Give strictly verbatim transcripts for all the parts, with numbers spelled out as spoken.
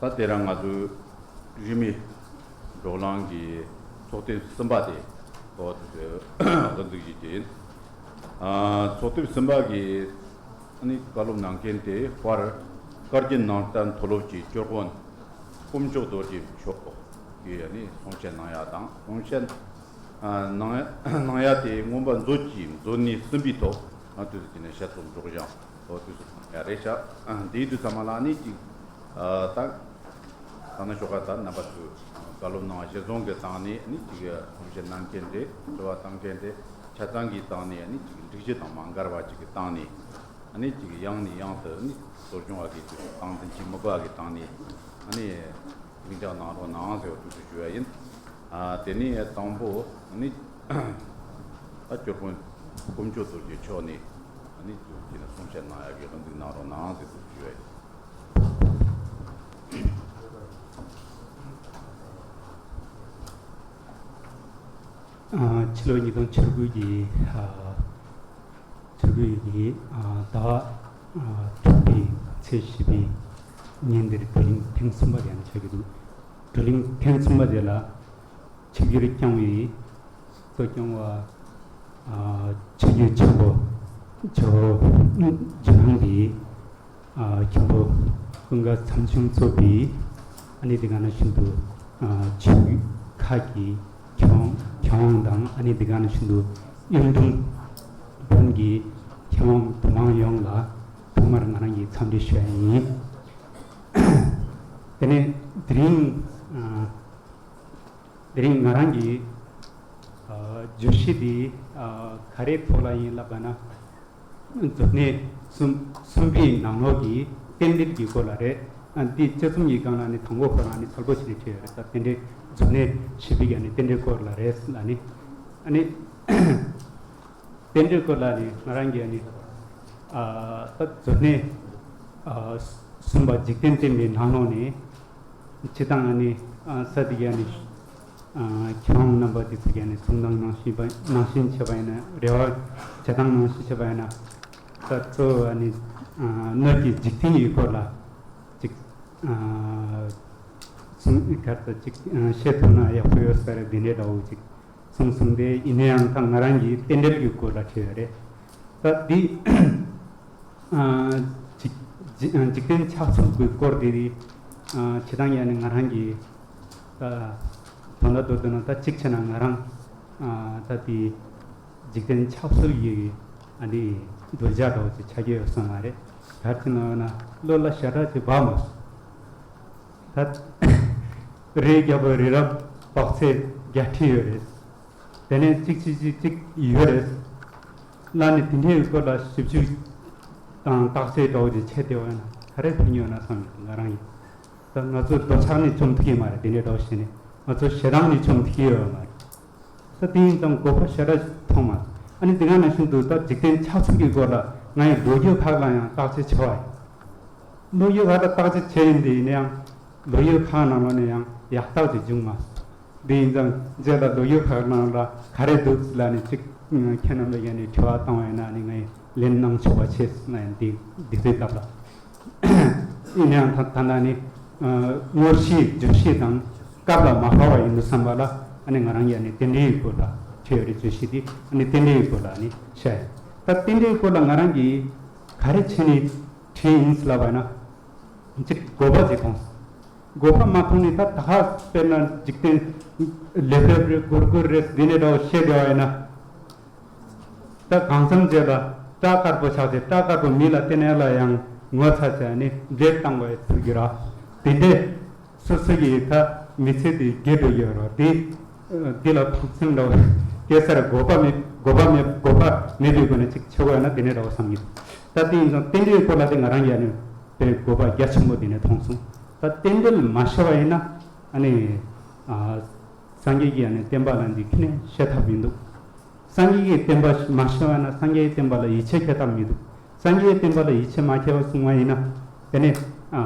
ད་དེ་རིང་ང་ཚོའི་རིས་མེད་བགྲོ་གླེང་གི་ཚོགས་ཐེངས་གསུམ་པ་དེ་འགོ་འཛུགས་ཞུ་རྒྱུ་ཡིན། ཨ། ཚོགས་ཐེངས་གསུམ་པ་གི་ཨ་ནི་བཀའ་སློབ་གནང་མཁན་དེ་དཔལ་བཀའ་བརྒྱུད་ནང་བསྟན་མཐོ་སློབ་ཀྱི་སྐྱོར་དཔོན་དཀོན་མཆོག་རྡོ་རྗེ་མཆོག་གིས་ཨ་ནི་གསུང་བཤད་གནང་ཡ་དང་། གསུང་བཤད་ཨ། གནང་གནང་ཡ་དེ་མངོན་པ་མཛོད་ཀྱི་མཛོད་གནས་གསུམ་པའི་ཐོག་ང་དུས་སུ་བྱས་ནས་དཔྱད་རྩོམ་སྒྲོག་སྦྱང་འོ་དུས་སུ་གནང་ཡ་རེད་ཤག་དེའི་དུས་ཚང་མ་ལ་ནི་ཅིག་ཨ། ད་ད་ནི་ཞོགས་ཀ་ད་རྣམ་པ་ཚོས་བཀའ་སློབ་གནང་བ་གཞིར་བཟུང་གི་སྟེང་ནས་ནི་ཅིག་གསུང་བཤད་གནང་མཁན་རེད། དྲི་བ་བཏང་མཁན་རེད། ཆ་ཚང་གི་སྟེང་ནས་ནི་ཅིག་འགྲིག་གཞི་དང་མ་འགལ་བ་ཅིག་གི་སྟེང་ནས། ཨ་ནི་ཅིག་ཡང་ནས་ཡང་དུ་ནི་གཙོ་སྐྱོང་བ་གི་ཅིག་སྟངས་འཛིན་གྱི་མི་དགའ་གི་སྟེང་ནས་ཨ་ནི་ལྷིང་འཇགས་གནང་རོགས་གནང་ཟེར་བ་དུས་སུ་ཞུ་བ་ཡིན། ཨ། དེ་ནས་དང་པོ་ཨ་ནི་ད་སྐྱོར་དཔོན་དཀོན་མཆོག་རྡོ་རྗེ་མཆོག་ནས་ཨ་ནི་ཅིག་ཅིག་ནས་གསུང་བཤད་གནང་ཡ་གི་དབུ་འཛུགས་གནང་རོགས་གནང་ཟེར་དུས་སུ་ཞུ་བ་ཡིན། ཕྱི་ལོ་ཉིས་སྟོང་བཅུ་དགུ་གི་ཨ། ཆུ་བོད་ཀྱི་ཟླ་བ་དྲུག་པའི་ཚེས་བཞི་པའི་ཉིན་འདིར་བགྲོ་གླེང་ཐེངས་གསུམ་པ་དེ་ཡང་ཆགས་ཀྱི་འདུག་བགྲོ་གླེང་ཐེངས་གསུམ་པ་དེ་ལ་ཆིབས་བསྒྱུར་བསྐྱངས་པའི་གཙོ་སྐྱོང་བ་ཆོས་བརྒྱུད་ཆེན་པོ་ཇོ་བོ་ཇོ་ནང་གི་མཁན་པོ་ཀུན་དགའ་མཚམས་ཆུང་གཙོས་པའི་ཨ་ནི་དེ་ག་ནང་བཞིན་དུ་ཆོས་ཁག་གི་མཁས་དབང་དང་། ཨ་ནི་དེ་ག་ནང་བཞིན་དུ་གཡུང་དྲུང་བོན་གྱི་མཁས་དབང་དུ་མང་ཡོངས་ལ་ཐོག་མར་ང་རང་གིས་འཚམས་འདྲི་ཞུ་ཡ་ཡིན། དེ་ནས་དེ་རིང་དེ་རིང་ང་རང་གིས་བརྗོད་གཞི་འདི་ག་རེའི་ཐོག་ལ་ཡིན་ལབ་པ་ན། མཛོད་གནས་གསུམ་གསུམ་པའི་ནང་ལོགས་ཀྱི་རྟེན་འབྲེལ་གྱི་སྐོར་ལ་རེད། ཨ། འདི་དཔྱད་རྩོམ་གྱི་སྒང་ལ་ནི་དང་པོ་ཁོ་རང་ནི་གསལ་པོ་ཞིག་ནས་བྲིས་ཡོད་རེད། ད་རྟེན་འབྲེལ་མཛོད་གནས་བཞི་པའི་ཀྱི་ནི་རྟེན་འབྲེལ་སྐོར་ལ་རེད་ལ་ནི། ཨ་ནི་རྟེན་འབྲེལ་སྐོར་ལ་ནི་ང་རང་གིས་ནི་ཨ། ད་མཛོད་གནས་ཨ། གསུམ་པ་འཇིག་རྟེན་བསྟན་པའི་ནང་ལོགས་ནས་སྤྱིར་བཏང་ནི་ས་དེ་ག་ནི། མཁས་དབང་རྣམ་པ་དེ་ཚོ་གིས་ནི་གསུང་སྟངས་ནང་བཞིན་པ་ནང་བཞིན་བྱས་པ་ཡིན་ན། རེ་བ་བྱེད་སྟངས་ནང་བཞིན་བྱས་པ་ཡིན་ན། ད་གཙོ་བོ་ནི་སྣོད་ཀྱི་འཇིག་རྟེན་ཡི་སྐོར་ལ་ཅིག་གསུང་གར་དུ་ཅིག་བཤད་ཐུབ་ན་ཡག་པོ་ཡོད་ས་རེད། འདི་འདྲའི་འདྲ་བོ་ཅིག་གསུངས་སོང་སྟེ། ཡིན་ན་ཡང་ད་ང་རང་གིས་རྟེན་འབྲེལ་གྱི་སྐོར་ལ་བྲིས་ཡོད་རེད། ད་འདི་ཨ། འཇིག་འཇིག་འཇིག་རྟེན་ཆགས་ཚུལ་གྱི་སྐོར་དེ་རེད། ཨ། བྱེད་སྟངས་ཡང་ནི་ང་རང་གིས་ད་དོན་དག་མདོར་བསྡུས་ན། ད་གཅིག་བྱས་ན་ང་རང་ཨ། ད་དེ་འཇིག་རྟེན་ཆགས་ཚུལ་གྱི་ཨ་ནི་གདུལ་བྱ་འདྲ་བོ་ཅིག་ཆགས་ཀྱི་ཡོད་བསམ་པ་རེད། ག་རེ་བྱས་ན་ཡོད་ན་བློ་ལ་ཞེ་དྲག་ཅིག་འབབ་མ་སོང་། ད་རི་རྒྱལ་པོ་རི་རབ་དཔག་ཚད་བརྒྱད་ཁྲི་ཡོད་རེད། དེ་ནས་གཅིག་གཅིག་གཅིག་གཅིག་ཡོད་རེད། ལ་ནི་དེ་འདྲའི་སྐོར་ལ་ཞིབ་འཇུག་དང་བརྟག་དཔྱད་འདྲ་བོ་ཅིག་བྱས་བསྡད་པ་ཡིན་ན་ག་རེ་ཕན་ཡོད་ན་བསམ་ཡོད། ང་རང་ཡིན། ད་ང་ཚོ་འདོད་ཆགས་ནི་བཅོམ་ཐུབ་ཀྱི་མ་རེད། དེ་འདྲའི་འདྲ་བོ་བྱས་ནས་ང་ཚོ་ཞེ་སྡང་ནི་བཅོམ་ཐུབ་ཀྱི་ཡོད་མ་རེད། ད་དེ་ཡིན་ཙང་དགོས་པ་ཞེ་དྲག་མཐོང་མ་སོང་། ཨ་ནི་དེ་ག་ནང་བཞིན་དུ་ད་འཇིག་རྟེན་ཆགས་ཚུལ་གྱི་སྐོར་ལ་ང་ཡི་ལོ་རྒྱུས་ཁག་ལ་ཡང་བརྟག་དཔྱད་བྱས་པ་ཡིན། ལོ་རྒྱུས་ཁག་ལ་བརྟག་དཔྱད་བྱས་ཡིན། དེ་ཡིན་ན་ཡང་ལོ་རྒྱུས་ཁག་ནང་ལོགས་ནས་ཡང་ཡག་ཐག་ཅིག་བྱུང་མ་སོང་། དེ་ཡིན་ཙང་རྗེས་ལ་ལོ་རྒྱུས་ཁག་ནང་ལ་ག་རེ་འདུག་ལ་ནི་ཅིག་ཁྱེད་རྣམ་པས་ཡང་ནི་དྲི་བ་བཏང་བ་ཡིན་ན་ནི་ངས་ལན་གནང་ཆོག་པ་བྱས་ན་ཡང་དེ་དེ་ཚོའི་སྐབས་ལ། ཡིན་ན་ཡང་ད་ད་ལྟ་ནི་དངོས་གཞིའི་བརྗོད་གཞི་དང་སྐབས་ལ་མ་བབས་པ་ཡིན་དུས་ཙམ་པ་ལ་ཨ་ནི་ང་རང་ཡང་ནི་རྟེན་འབྲེལ་ཡི་སྐོར་ལ་བྲིས་ཡོད་རེད། བརྗོད་གཞི་དེ་ཨ་ནི་རྟེན་འབྲེལ་ཡི་སྐོར་ལ་ནི་བཤད་ཡོད། ད་རྟེན་འབྲེལ་ཡི་སྐོར་ལ་ང་རང་གིས་ག་རེ་བྱས་ནས་བྲིས་ཡིན་ཟེར་ལབ་པ་ཡིན་ན། གཅིག་དགོས་པ་ཅིག་མཐོང་སོང་། དགོས་པ་མ་མཐོང་ནས་ད་ད་ག་དཔེར་ན་འཇིག་རྟེན་ལེབ་ལེབ་རེད། སྒུར་སྒུར་རེད། འདི་ནས་འདྲ་བོ་བཤད་བསྡད་པ་ཡིན་ན། ད་གང་འཚམ་རྗེས་ལ་སྐྲ་དཀར་པོ་ཆགས་ཏེ་སྐྲ་དཀར་པོ་མི་ལ་བསྟན་ཡ་ལ་ཡང་ངོ་ཚ་བྱས་ནས་འདྲེ་བཏང་བའི་ཚུལ་གྱིས་ར། དེ་འདྲས་སོ་སོ་གི་ད་མི་ཚེ་དེ་རྒས་འགྲོ་གི་ཡོད་ར། དེ་འདི་ལ་ཕངས་སེམས་འདྲ་བོ་སྐྱེ་སར་དགོས་པ་མེད། དགོས་པ་མེད། དགོས་པ་མེད་པའི་སྒོ་ནས་ཅིག་ཆེ་བོ་ཡོད་ན་དེ་ནས་འདྲ་བོ་བསམ་གྱི་འདུག་ད་དེ་ཡིན་ཙང་རྟེན་འབྲེལ་སྐོར་ལ་དེ་ང་རང་ཡ་ནས། པའི་དགོས་པ་རྒྱ་ཆེན་པོ་དེ་ནས་མཐོང་སོང་། ད་རྟེན་འབྲེལ་མ་ཤེས་པ་ཡིན་ན་ཨ་ནི་ཨ་སངས་རྒྱས་ཀྱི་ཨ་ནི་བསྟན་པ་ལ་འདི་ཁྱོན་ནས་ཤེས་ཐབས་མི་འདུག་སངས་རྒྱས་ཀྱི་བསྟན་པ་མ་ཤེས་པ་ཡིན་ན་སངས་རྒྱས་ཀྱི་བསྟན་པ་ལ་ཡིད་ཆེས་བྱེད་ཐབས་མི་འདུག་སངས་རྒྱས་ཀྱི་བསྟན་པ་ལ་ཡིད་ཆེས་མ་བྱས་པ་སོང་བ་ཡིན་ན་དེ་ནས་ཨ་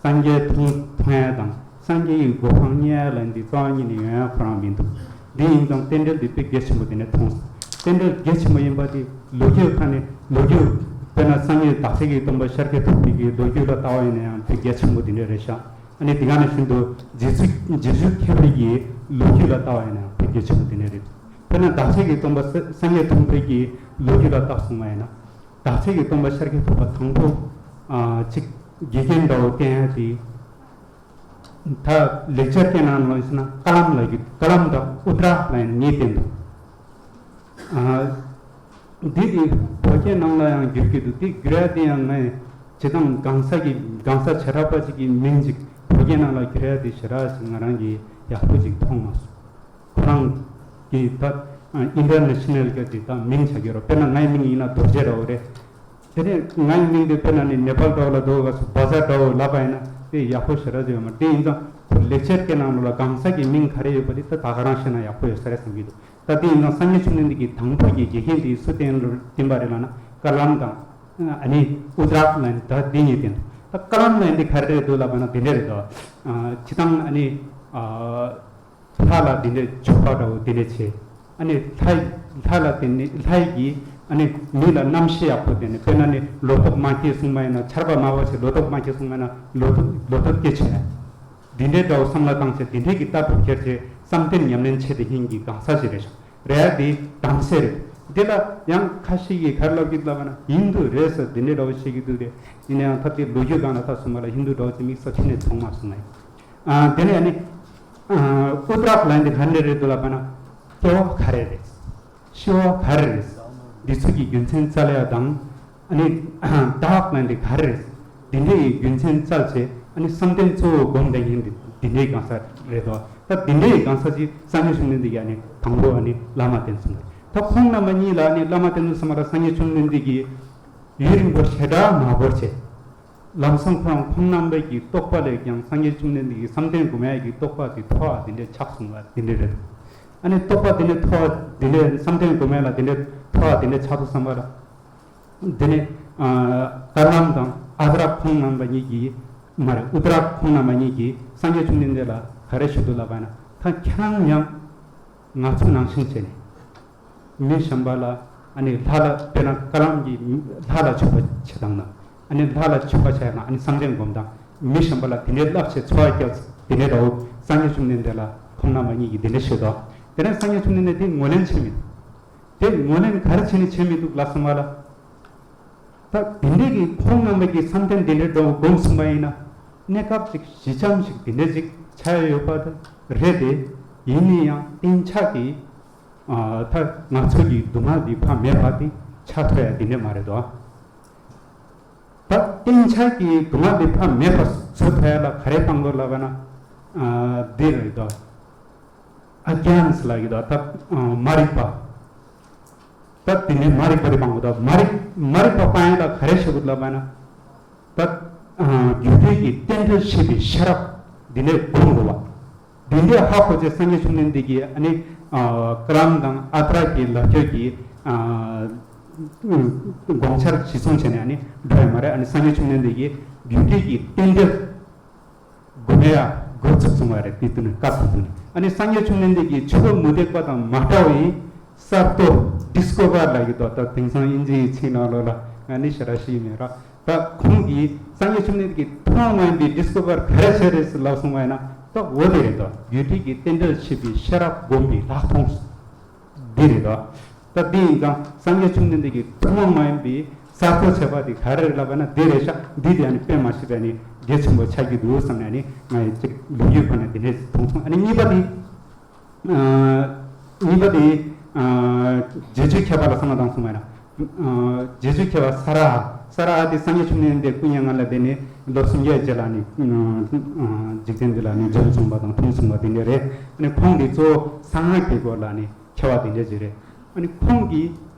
སངས་རྒྱས་མཐོང་མཐོང་ཡ་དང་སངས་རྒྱས་ཀྱི་གོ་འཕང་བརྙེས་ཡ་ལ་འདི་རྩ་བ་ཉིད་ནས་ཡོང་ཡ་ཁོ་རང་མི་འདུག་འདི་ཡིན་ཙང་རྟེན་འབྲེལ་འདི་དཔེ་གལ་ཆེན་པོ་དེ་ནས་མཐོང་སོང་། རྟེན་འབྲེལ་གལ་ཆེན་པོ་ཡིན་པ་དེ་ལོ་རྒྱུས་ཁ་ནས་ལོ་རྒྱུས་དཔེར་ན་སངས་རྒྱས་བདག་ཅག་གི་སྟོན་པ་ཤཱཀྱ་ཐུབ་པའི་གི་ལོ་རྒྱུས་ལ་ལྟ་བ་ཡིན་ན་ཡང་དཔེ་གལ་ཆེན་པོ་དེ་འདྲ་རེད་ཤག་ཨ་ནི་དེ་ག་ནང་བཞིན་དུ་རྗེ་བཙུན་རྗེ་བཙུན་མཁས་པའི་གི་ལོ་རྒྱུས་ལ་ལྟ་བ་ཡིན་ན་ཡང་དཔེ་གལ་ཆེན་པོ་དེ་འདྲ་རེད། དཔེར་ན་བདག་ཅག་གི་སྟོན་པ་ས- སངས་རྒྱས་ཐུབ་པའི་གི་ལོ་རྒྱུས་ལ་ལྟ་སོང་བ་ཡིན་ན། བདག་ཅག་གི་སྟོན་པ་ཤཱཀྱ་ཐུབ་པ་དང་པོ་ཨ་ཅིག་དགེ་རྒན་འདྲ་བོ་བསྟེན་ཡ་དེ། ད་ལེགས་སྦྱར་སྐད་ནང་ལ་ཡིན་ན་ཀ་ལམ་ལབ་ཀྱི། ཀ་ལམ་དང་ཨུ་ཏྲ་ལབ་ཡ་གཉིས་བསྟན་འདུག་ཨ། འདི་དེ་བོད་སྐད་ནང་ལ་ཡང་བསྒྱུར་གྱི་འདུག་དེ་བསྒྱུར་ཡ་དེ་ཡང་ངས་བྱེད་སྟངས་གང་ཟག་གི་གང་ཟག་བྱེ་བྲག་པ་ཅིག་གི་མིང་ཅིག་བོད་སྐད་ནང་ལ་བསྒྱུར་ཡ་དེ་ཞེ་དྲག་ཅིག་ང་རང་གིས་ཡག་པོ་ཅིག་མཐོང་མ་སོང་། ཁོ་རང་གིས་ད་ཨིན་ཊར་ནེ་ཤ་ནལ་གྱི་དེ་ད་མིང་བྱ་གི་རོ། དཔེར་ན་ངའི་མིང་ཡིན་ན་རྡོ་རྗེ་འདྲ་བོ་རེད། དེ་ནས་ངའི་མིང་དེ་དཔེར་ན་ནི་ནེ་པཱལ་འདྲ་བོ་ལ་འདུག་ག་སོ་བ་ཟ་འདྲ་བོ་ལབ་པ་ཡིན་ན་དེ་ཡག་པོ་ཞེ་དྲག་ཅིག་ཡོད་མ་རེད། དེ་ཡིན་ཙང་ཁོ་ལེགས་སྦྱར་སྐད་ནང་ལོགས་ལ་གང་ཟག་གི་མིང་ག་རེ་ཡོད་པ་དེ་ད་ད་ག་རང་བཤད་ན་ཡག་པོ་ཡོད་ས་རེད་བསམ་གྱི་འདུག་ད་དེ་ཡིན་ཙང་སངས་རྒྱས་བཅོམ་ལྡན་འདས་ཀྱི་དང་པོ་གི་དགེ་རྒན་དེ་སུ་བསྟེན་བསྟེན་པ་རེད་ལབ་ན་ཀ་ལམ་དང་ཨ་ནི་ཨུ་ཏྲ་ལབ་ནི་ད་དེ་གཉིས་བསྟེན། ད་ཀ་ལམ་ལབ་ནི་དེ་ག་རེ་རེད་འདུག་ལབ་པ་ན་དེ་འདྲ་རེད་དོ། ཨ་སྤྱིར་བཏང་ཨ་ནི་ཨ། ལྷ་ལ་དེ་འདྲའི་མཆོད་པ་འདྲ་བོ་དེ་འདྲ་བྱས། ཨ་ནི་ལྷ་ལྷ་ལ་དེ་ནི་ལྷ་ཡི་གིས་ཨ་ནི་མི་ལ་རྣམ་ཤེས་ཡག་པོ་དེ་ནི་དཔེར་ན་ནི་ལོ་ཏོག་མ་སྐྱེས་སོང་བ་ཡིན་ན་ཆར་པ་མ་བབས་བྱས་ལོ་ཏོག་མ་སྐྱེས་སོང་བ་ཡིན་ན་ལོ་ཏོག་ལོ་ཏོག་སྐྱེ་བྱས། དེ་འདྲའི་འདྲ་བོ་བསམ་བློ་བཏང་བྱས་དེ་འདྲའི་གི་ལྟ་གྲུབ་ཁྱེར་བྱས་བསམ་གཏན་ཉམས་ལེན་བྱེད་དེ་ཧིན་གྱི་གང་ཟག་ཞིག་རེད་ཤག་རེད་ཡ་དེ་དམ་སེལ་རེད། དེ་ལ་ཡང་ཁ་ཤས་ཀྱིས་ག་རེ་ལབ་ཀྱི་ལབ་པ་ན་ཧིན་དུ་རེད་ཟེར་དེ་འདྲའི་འདྲ་བོ་བཤད་ཀྱི་འདུག་རེད། ཡིན་ན་ཡང་ད་དེ་ལོ་རྒྱུས་སྒང་ལ་ལྟ་སོང་བ་ལ་ཧིན་དུ་འདྲ་བོ་ཅིག་དམིགས་བསལ་ཕྱི་ནས་མཐོང་མ་སོང་ངས། ཨ་དེ་ནས་ཨ་ནི། ཨ་ཨུ་ཏྲ་ལབ་ནི་ག་འདྲ་རེད་འདུག་ལབ་པ་ན། སྐྱེ་བ་ག་རེ་རེད། ཤི་བ་ག་རེ་རེད། འདི་ཚོ་གི་རྒྱུ་མཚན་བཙལ་ཡ་དང་། ཨ་ནི་བདག་ལབ་ནི་ག་རེ་རེད། འདི་འདྲའི་རྒྱུ་མཚན་བཙལ་བྱས་ཨ་ནི་བསམ་གཏན་གཙོ་བོ་སྒོམ་བསྡད་མཁན་འདི་འདི་འདྲའི་གང་ཟག་རེད་དོ། ད་འདི་འདྲའི་གང་ཟག་ཅིག་སངས་རྒྱས་བཅོམ་ལྡན་འདས་ཀྱིས་ཨ་ནི་དང་པོ་ཨ་ནི་བླ་མ་བསྟེན་སོང་། ད་ཁོང་རྣམ་པ་གཉིས་ལ་ཨ་ནི་བླ་མ་བསྟེན་སོང་ཙང་མ་ར་སངས་རྒྱས་བཅོམ་ལྡན་འདས་ཀྱིས་ཡུན་རིང་པོ་ཞེ་དྲག་མ་འགོར་བྱས། ལམ་སང་ཁོ་རང་ཁོང་རྣམ་པའི་གི་རྟོགས་པ་ལས་ཀྱང་སངས་རྒྱས་བཅོམ་ལྡན་འདས་ཀྱི་བསམ་གཏན་སྒོམ་ཡས་ཀྱི་རྟོགས་པ་དེ་མཐོ་བ་དེ་འདྲས་ཆགས་སོང་བ་དེ་འདྲས་རེད། ཨ་ནི་རྟོགས་པ་དེ་འདྲས་མཐོ་བ་དེ་འདྲས་བསམ་གཏན་སྒོམ་ཡས་ལ་དེ་འདྲས་མཐོ་བ་དེ་འདྲས་ཆགས་སོང་བསམ་པ་ལ། དེ་ནས་ཀ་ལམ་དང་ཨ་ཏྲ་ཁོང་རྣམ་པ་གཉིས་ཀྱིས་མ་རེད་ཨུ་ཏྲ་ཁོང་རྣམ་པ་གཉིས་ཀྱིས་སངས་རྒྱས་བཅོམ་ལྡན་འདས་ལ་ག་རེ་ཞུ་འདུག་ལབ་པ་ན་ད་ཁྱེད་རང་ཡང་ང་ཚོ་ནང་བཞིན་བྱས་ནས། མི་གཞན་པ་ལ་ཨ་ནི་ལྷ་ལ་དཔེར་ན་ཀ་ལམ་གྱིས་ལྷ་ལ་མཆོད་པ་བྱེད་སྟངས་དང་ཨ་ནི་ལྷ་ལ་མཆོད་པ་བྱས་ན་ཨ་ནི་བསམ་གཏན་སྒོམ་དང་མི་གཞན་པ་ལ་དེ་འདྲའི་བསླབ་བྱས་འཚོ་བ་སྐྱེལ་དེ་འདྲའི་འདྲ་བོ་སངས་རྒྱས་བཅོམ་ལྡན་འདས་ལ་ཁོང་རྣམ་པ་གཉིས་ཀྱིས་དེ་འདྲ་བཤད་དོ། དེ་ནས་སངས་རྒྱས་བཅོམ་ལྡན་འདས་དེ་ངོས་ལེན་བྱས་མི་འདུག་དེ་ངོས་ལེན་ག་རེ་བྱས་ནས་བྱས་མི་འདུག་ལབ་སོང་བ་ལ། ད་དེ་འདྲའི་གི་ཁོང་རྣམ་པ་གི་བསམ་གཏན་དེ་འདྲའི་འདྲ་བོ་སྒོམ་སོང་བ་ཡིན་ན་གནས་སྐབས་ཅིག་ཞི་འཇམ་ཞིག་དེ་འདྲ་ཅིག་ཆགས་ཡོད་པ་དེ་རེད་དེ། ཡིན་ན་ཡང་གཏན་ཆགས་ཀྱི་ད་ང་ཚོ་གི་སྡུག་བསྔལ་འདི་ཕ་མེད་པ་དེ་ཆགས་ཐུབ་ཡ་དེ་འདྲ་མ་རེད་དོ། ད་གཏན་ཆགས་ཀྱི་སྡུག་བསྔལ་འདི་ཕ་མེད་པ་བཟོ་ཐུབ་ཡ་ལ་ག་རེ་སྤང་དགོས་ལབ་པ་ན་འདི་རེད་དོ། ཨ་གྱཱན་ཟེར་ལབ་ཀྱི་འདུག་ད་མ་རིག་པ། ད་དེ་ནས་མ་རིག་པ་དེ་སྤང་དགོས་འདུག་མ་རིག་མ་རིག་པ་སྤང་ཡ་ལ་ག་རེ་བྱེད་དགོས་ལབ་པ་ན། ད་རྒྱུ་འབྲས་ཀྱི་རྟེན་འབྲེལ་ཤེས་པའི་ཤེས་རབ་འདི་ནས་སྒོམ་དགོས་པ། འདི་འདྲའི་ཧ་གོ་ཚེ་སངས་རྒྱས་བཅོམ་ལྡན་འདས་ཀྱིས་ཨ་ནི་ཀ་ལམ་དང་ཨ་ཏྲ་གི་ལབ་ཀྱོག་གི་དགོངས་འཆར་གཞི་བཟུང་བྱས་ནས་ཨ་ནི་འགྲོ་ཡ་མ་རེད། ཨ་ནི་སངས་རྒྱས་བཅོམ་ལྡན་འདས་ཀྱིས་རྒྱུ་འབྲས་ཀྱི་རྟེན་འབྲེལ། སྒོམ་ཡ་འགོ་ཚུགས་སོང་བ་རེད། དེ་དུས་ནས་སྐབས་དེ་དུས་ནས་ཨ་ནི་སངས་རྒྱས་བཅོམ་ལྡན་འདས་ཀྱིས་ཆོས་མུ་སྟེགས་པ་དང་མ་འདྲ་བའི་གསར་གཏོད་ཌིས་ཀོ་བར་ལབ་ཀྱི་འདུག་ད་དེང་སང་དབྱིན་ཇིའི་ཚིག་ནང་ལོགས་ལ་ང་ནི་ཞེ་དྲག་ཤེས་ཀྱི་མེད་ར། ད་ཁོང་གིས་སངས་རྒྱས་བཅོམ་ལྡན་འདས་ཀྱིས་ཐུན་མོང་མ་ཡིན་པའི་ཌིས་ཀོ་བར་ག་རེ་བྱས་རེད་ཟེར་ལབ་སོང་བ་ཡིན་ན་ད་འོ་དེ་རེད་དོ། རྒྱུ་འབྲས་ཀྱི་རྟེན་འབྲེལ་ཤེས་པའི་ཤེས་རབ་སྒོམ་པའི་ལྷག་མཐོང་། འདི་རེད་དོ། ད་འདི་ཡིན་ཙང་སངས་རྒྱས་བཅོམ་ལྡན་འདས་ཀྱིས་ཐུན་མོང་མ་ཡིན་པའི་གསར་གཏོད་བྱས་པ་དེ་ག་རེ་རེད་ལབ་པ་ན་འདི་རེད་ཤག་འདི་དེ་ཨ་ནི་དཔེ་མ་ཤེས་པ་ནི་གལ་ཆེན་པོ་ཆགས་ཀྱི་འདུག་བསམ་ནས་ཨ་ནི་ང་ཡི་གཅིག་ལོ་རྒྱུས་ཁོ་ནས་འདི་འདྲས་མཐོང་སོང་། ཨ་ནི་གཉིས་པ་དེ་ཨ་གཉིས་པ་དེ་ཨ་རྗེ་བཙུན་མཁས་པ་ལ་བསམ་བློ་བཏང་སོང་བ་ཡིན་ན། རྗེ་བཙུན་མཁས་པ་ས་ར་ཧ། ས་ར་ཧ་དེ་སངས་རྒྱས་བཅོམ་ལྡན་འདས་སྐུ་མྱ་ངན་ལས་འདས་ནས་ལོ་སུམ་བརྒྱའི་རྗེས་ལ་ནི་འཇིག་རྟེན་འདི་ལ་ནི་འབྱོན་སོང་བ་དང་འཁྲུངས་སོང་བ་དེ་འདྲ་རེད། ཨ་ནི་ཁོང་གིས་གཙོ་བོ་གསང་སྔགས་ཀྱི་སྐོར་ལ་ནི་མཁས་པ་དེ་འདྲ་ཅིག་རེད། ཨ་ནི་ཁོང་གིས་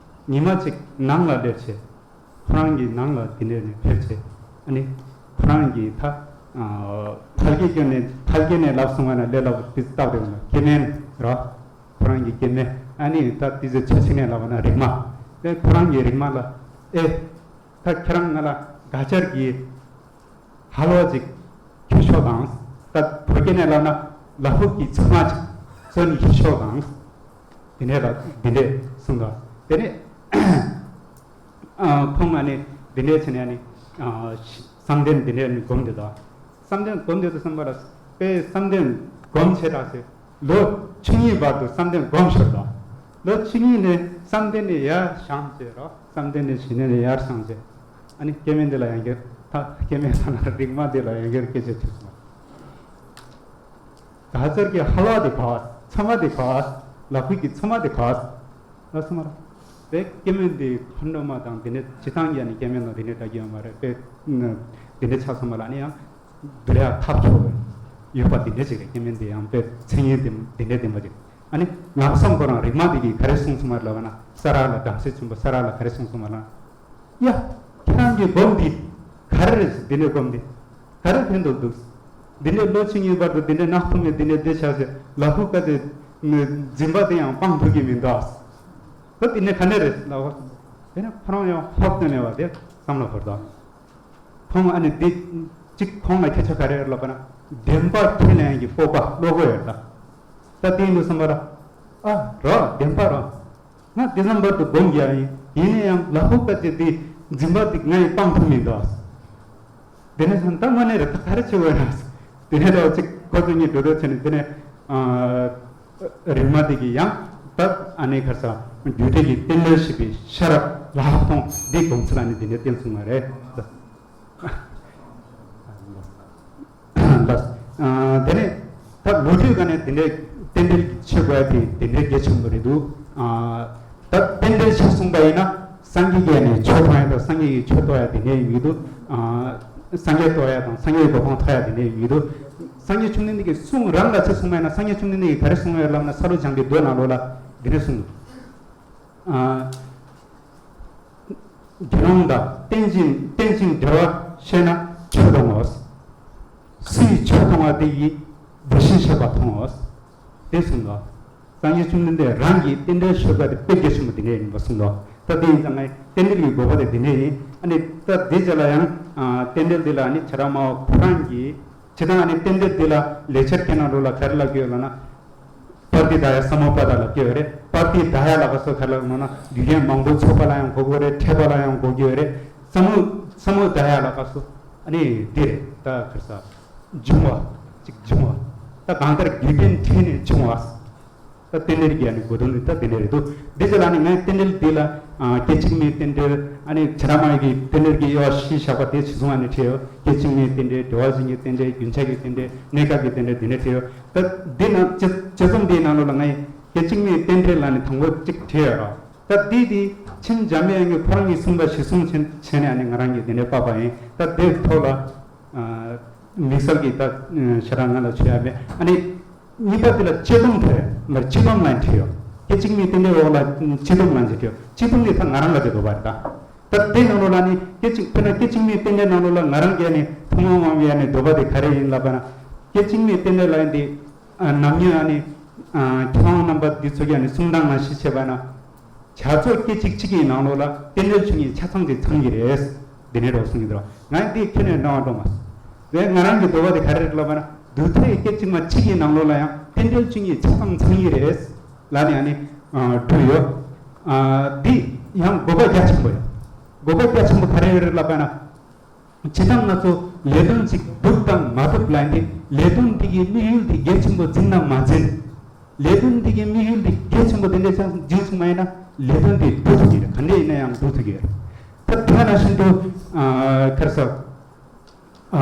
ཉི་མ་གཅིག་ནང་ལ་སླེབས་བྱས། ཁོ་རང་གི་ནང་ལ་དེ་འདྲ་ནས་ཕེབས་བྱས། ཨ་ནི་ཁོ་རང་གིས་ད་ཕལ་སྐད་སྐྱོན་ནས་ཕལ་སྐད་ནས་ལབ་སོང་བ་ན་ལས་སླ་པོ་དེ་ལྟ་བུ་རེད་མ་སྐྱེ་དམན་ར། ཁོ་རང་གི་སྐྱེ་དམན། ཨ་ནི་ད་དེ་ཚོ་ཆ་ཆི་ནས་ལབ་པ་ན་རིག་མ། ཨེ་ཁོ་རང་གི་རིག་མ་ལ་ཨེ། ད་ཁྱེད་རང་ང་ལ་དགའ་ཆར་གྱི་ཧ་ལོ་ཅིག་ཁྱོད་ཤོག་དང་། ད་བོད་སྐད་ནས་ལབ་ན་ལ་ཕུག་གི་ཚང་མ་ཅིག་བཙོན་གྱི་ཤོག་དང་། དེ་ནས་ལ་དེ་འདྲས་གསུངས་དང་། དེ་ནས་ཁོང་ཨ་ནི་དེ་འདྲས་བྱས་ནས་ཨ་ནི་བསམ་གཏན་དེ་འདྲས་ནི་སྒོམ་དེ་དང་། བསམ་གཏན་སྒོམ་བསྡད་དུས་ཙམ་པ་ལ་དཔེ་བསམ་གཏན་སྒོམ་བྱེད་དྲག་ཟེར། ལོ་བཅུ་གཉིས་བར་དུ་བསམ་གཏན་སྒོམ་ཤོར་དང་། ལོ་བཅུ་གཉིས་ནས་བསམ་གཏན་ནས་ཡར་བཞེངས་བྱས་རོགས། བསམ་གཏན་ནས་གཞི་གནས་ནས་ཡར་བཞེངས་བྱས། ཨ་ནི་སྐྱེ་དམན་འདི་ལ་ཡང་སྐྱར་ད་སྐྱེ་དམན་ལ་ན་རིག་མ་འདི་ལ་ཡང་སྐྱར་སྐད་ཆ་དྲིས་སོང་། ག་ཚར་གྱི་ཧ་ལ་དེ་ག་ཚ་མ་དེ་ག་ལ་ཕུག་གི་ཚ་མ་དེ་ག་ལ་སོང་མ་ར། དཔེ་སྐྱེ་དམན་དེ་ཁོ་འགྲོ་མ་དང་དེ་འདྲ་སྤྱི་བཏང་གི་ཨ་ནི་སྐྱེ་དམན་ལ་དེ་འདྲ་འདྲ་གི་ཡོད་མ་རེད། དཔེ་དེ་འདྲ་ཆགས་སོང་མ་ལ་ཨ་ནི་ཡང་དུ་ལས་ཐབས་ཆོག་ཡོད་པ་དེ་འདྲ་ཅིག་རེད། སྐྱེ་དམན་དེ་ཡང་དཔེ་མཚན་ཉིད་དེ་དེ་འདྲ་ལྡན་པ་ཅིག་ཨ་ནི་ལམ་སང་ཁོ་རང་རིག་མ་དེ་གིས་ག་རེ་གསུངས་སོང་མ་ལབ་ན། ས་ར་ལ་བྲམ་ཟེ་ཆེན་པོ་ས་ར་ལ་ག་རེ་གསུངས་སོང་མ་ལབ་ན། ཡ། ཁྱེད་རང་གི་སྒོམ་འདི་ག་རེ་རེད། འདི་འདྲའི་སྒོམ་འདི་ག་རེ་ཕན་ཐོགས་འདུག་འདི་འདྲའི་ལོ་ཆིག་གཉིས་བར་དུ་འདི་འདྲའི་ནག་ཐུག་མེད། འདི་འདྲའི་བདེ་ཆགས་ཟེར་ལ་ཕུག་ཀ་དེ་འཛིན་པ་དེ་ཡང་སྤང་ཐུབ་ཀྱི་མི་འདུག་ད་འདི་ནས་ག་ནས་རེད་ལབ་པ། དེ་ནས་ཁོ་རང་ཡང་ཧོབ་སྟེ་མེད་པ་དེ་བསམ་བློ་འཁོར་དོ། ཁོང་ཨ་ནི་འདི་གཅིག་ཁོང་ལ་ཁྱད་ཆོས་ག་རེ་ཡོད་ལབ་པ་ན། བདེན་པ་ཁས་ལེན་གྱི་སྤོབས་པ་བློ་ཁོག་ཡོད་ད། ད་དེ་ཡིན་དུས་ཙམ་པ་ལ། ཨ་རོ་བདེན་པ་རོ། ང་དེ་ཙམ་བར་དུ་སྒོམ་རྒྱག་ཡིན། ཡིན་ན་ཡང་ལ་ཕུག་ཀ་ཅེ་དེ་འཛིན་པ་དེ་ང་ཡི་སྤང་ཐུབ་མི་འདུག་དེ་ནས་བསམ་ད་དངོས་གནས་རེད། ད་ག་རེ་བྱེད་དགོས་ན། དེ་ནས་ད་གཅིག་ཁོ་ཚོ་གཉིས་འགྲོ་འགྲོ་བྱས་ནས་དེ་ནས་ཨ། རིག་མ་དེ་གིས་ཡང་ད་ཨ་ནི་ཁར་ས་རྒྱུ་འབྲས་ཀྱི་རྟེན་འབྲེལ་ཞེས་པའི་ཤེས་རབ་ལྷག་མཐོང་འདི་སྒོམ་ཚུལ་ཨ་ནི་དེ་འདྲ་བསྟན་སོང་བ་རེད། ལགས། ཨ་དེ་ནས་ད་ལོ་རྒྱུས་སྒང་ནས་དེ་འདྲའི་རྟེན་འབྲེལ་བྱེད་དགོས་ཡ་དེ་དེ་འདྲའི་གལ་ཆེན་པོ་རེད་འདུག་ཨ་ད་རྟེན་འབྲེལ་བྱེད་གསུངས་པ་ཡིན་ན། སངས་རྒྱས་ཀྱིས་ནི་ཆོས་མཐོང་ཡ་དང་སངས་རྒྱས་ཀྱིས་ཆོས་རྟོགས་ཡ་དེ་འདྲའི་ཡོད་འདུག་ཨ་སངས་རྒྱས་རྟོགས་ཡ་དང་སངས་རྒྱས་ཀྱི་གོ་འཕང་ཐོབ་ཡ་དེ་འདྲའི་ཡོད་འདུག་སངས་རྒྱས་བཅོམ་ལྡན་འདས་ཀྱི་གསུང་རང་ལ་ཆ་མཚོན་པ་ཡིན་ན། སངས་རྒྱས་བཅོམ་ལྡན་འདས་ཀྱིས་ག་རེ་གསུངས་ཡོད་ལབ་ན། ས་རུ་འཇམ་པའི་མདོ་ནང་ལོགས་ལ་འདི་འདྲ་གསུངས་འདུག་ཨ་དགེ་སློང་དག་རྟེན་ཅིང་རྟེན་ཅིང་འབྲེལ་བར་ཤེས་ན་ཆོས་མཐོང་ངོ་། སུ་ཡིས་ཆོས་མཐོང་བ་དེ་ཡིས་དེ་བཞིན་གཤེགས་པ་མཐོང་ངོ་། དེ་གསུངས་འདུག་སངས་རྒྱས་བཅོམ་ལྡན་འདས་རང་གིས་རྟེན་འབྲེལ་ཆོས་པ་དེ་དཔེ་རྒྱ་ཆེན་པོ་དེ་འདྲ་ཡིན་པ་གསུངས་འདུག་ད་དེ་ཡིན་ཙང་ངས་རྟེན་འབྲེལ་གྱི་དགོས་པ་དེ་དེ་འདྲ་ཡིན། ཨ་ནི་ད་དེ་རྗེས་ལ་ཡང་ཨ་རྟེན་འབྲེལ་འདི་ལ་ཨ་ནི་བྱ་ར་མ་བ་ཁོ་རང་གིས་ཇི་ལྟར་ཨ་ནི་རྟེན་འབྲེལ་འདི་ལ་ལེགས་སྦྱར་སྐད་ནང་ལོགས་ལ་ག་རེ་ལབ་ཀྱི་ཡོད་ལབ་ན། པྲ་ཏི་དཱ་ཡ་ས་མུ་པ་ད་ལབ་ཀྱི་ཡོད་རེད། པྲ་ཏི་དཱ་ཡ་ལབ་སྐབས་སུ་ག་རེ་ལབ་ན། རྒྱུ་རྐྱེན་མང་པོ་ཚོགས་པ་ལ་ཡང་གོ་གི་ཡོད་རེད། འཕྲད་པ་ལ་ཡང་གོ་གི་ཡོད་རེད། ས་མུ་ས་མུ་དཱ་ཡ་ལབ་སྐབས་སུ་ཨ་ནི་འདི་རེད། ད་ག་རེ་ཟ། འབྱུང་བ། ཅིག་འབྱུང་བ། ད་གང་ལྟར་རྒྱུ་རྐྱེན་འཕྲད་ནས་བྱུང་བ། ད་རྟེན་འབྲེལ་གྱི་ཨ་ནི་གོ་དོན་ནི་ད་དེ་འདྲ་རེད་འདུག་འདི་ཚོ་ལ་ནི་ངས་རྟེན་འབྲེལ་འདི་ལ་ཨ་སྐད་ཅིག་མའི་རྟེན་འབྲེལ། ཨ་ནི་བྱ་ར་མ་ཡ་གི་རྟེན་འབྲེལ་གྱི་དབྱེ་བ་བཞི་བཞག་པ་དེ་ཇི་བཟུང་ཨ་ནི་བྲིས་ཡོད། སྐད་ཅིག་མའི་རྟེན་འབྲེལ། འབྲེལ་བ་ཅན་གྱི་རྟེན་འབྲེལ། རྒྱུན་ཆགས་ཀྱི་རྟེན་འབྲེལ། གནས་སྐབས་ཀྱི་རྟེན་འབྲེལ། འདི་འདྲ་བྲིས་ཡོད། ད་འདི་ནང་དཔྱད་དཔྱད་རྩོམ་འདིའི་ནང་ལོགས་ལ་ངས་སྐད་ཅིག་མའི་རྟེན་འབྲེལ་ལ་ནི་དང་པོ་གཅིག་བྲིས་ཡོད་རོགས། ད་འདི་དེ་མཁན་འཇམ་དཔལ་དབྱངས་ཀྱིས་ཁོ་རང་གིས་གསུངས་པ་གཞིར་བཟུང་བྱས་བྱས་ནས་ཨ་ནི་ང་རང་གིས་འདི་འདྲ་ཕབ་པ་ཡིན། ད་དེའི་ཐོག་ལ་ཨ་དམིགས་བསལ་གྱི་ད་ཞེ་དྲག་ང་ལ་ཆོས་ཡ་མེད། ཨ་ནི་གཉིས་པ་དེ་ལ་སྤྱི་སྡོམ་དེ་མར་སྤྱི་སྡོམ་ལ་བྲིས་ཡོད། སྐད་ཅིག་མའི་རྟེན་འབྲེལ་འོག་ལ་སྤྱི་སྡོམ་ལ་བྲིས་ཡོད། སྤྱི་སྡོམ་དེ་ད་ང་རང་ལ་དེ་དགོས་པ་རེད་ད། ད་དེ་ནང་ལོགས་ལ་ནི་སྐད་ཅིག་དཔེར་ན་སྐད་ཅིག་མའི་རྟེན་འབྲེལ་ནང་ལོགས་ལ་ང་རང་གིས་ནི་ཐུན་མོང་མ་ཡིན་པའི་ནི་འདོད་པ་དེ་ག་རེ་ཡིན་ལབ་པ་ན། སྐད་ཅིག་མའི་རྟེན་འབྲེལ་ལ་ཡིན་ཏེ། ཨ་ནམ་ཡང་ཨ་ནི་ཨ་ཁྱེད་རང་རྣམ་པ་འདི་ཚོ་གིས་ནི་གསུང་སྟངས་ནང་བཞིན་བྱས་པ་ན། བྱ་རྫོགས་སྐད་ཅིག་གཅིག་གི་ནང་ལོགས་ལ་རྟེན་འབྲེལ་ཆོས་ཉིད་ཆ་ཚང་ཅིག་ཚང་གི་རེད། འདི་ནས་རོགས་གསུང་གི་འདུག་ང་འདི་ཁྱོན་ནས་རྣ་བ་འགྲོ་མ་སོང་། དེ་ང་རང་གི་འདོད་པ་དེ་ག་རེ་རེད་ལབ་པ་ན། དུས་མཐའི་སྐད་ཅིག་མ་གཅིག་གི་ནང་ལོགས་ལ་ཡང་རྟེན་འབྲེལ་ཆོས་ཉིད་ཆ་ཚང་ཚང་གི་རེད་ལབ་ནས་ཨ་ནི་ཨ་བསྒྲུབས་ཡོད། ཨ་འདི་ཡང་དགོས་པ་རྒྱ་ཆེན་པོ་ཡོད། དགོས་པ་རྒྱ་ཆེན་པོ་ག་རེ་ཡོད་རེད་ལབ་པ་ན། བྱེད་སྟངས་སྣ་ཚོགས་ལས་དོན་ཅིག་སྒྲུབ་དང་མ་སྒྲུབ་ལ་ཡིན་ཏེ། ལས་དོན་འདི་གི་དམིགས་ཡུལ་འདི་གལ་ཆེན་པོ་འཛིན་དང་མ་འཛིན། ལས་དོན་འདི་གི་དམིགས་ཡུལ་འདི་གལ་ཆེན་པོ་དེ་འདྲ་ཅང་འཛིན་སོང་མ་ཡིན་ན། ལས་དོན་འདི་སྒྲུབ་ཐུབ་ཀྱི་རེད། ག་འདྲ་ཡིན་ན་ཡང་སྒྲུབ་ཐུབ་ཀྱི་རེད། ད་དེ་ནང་བཞིན་དུ་ཨ་ག་རེ་ཟ། ཨ་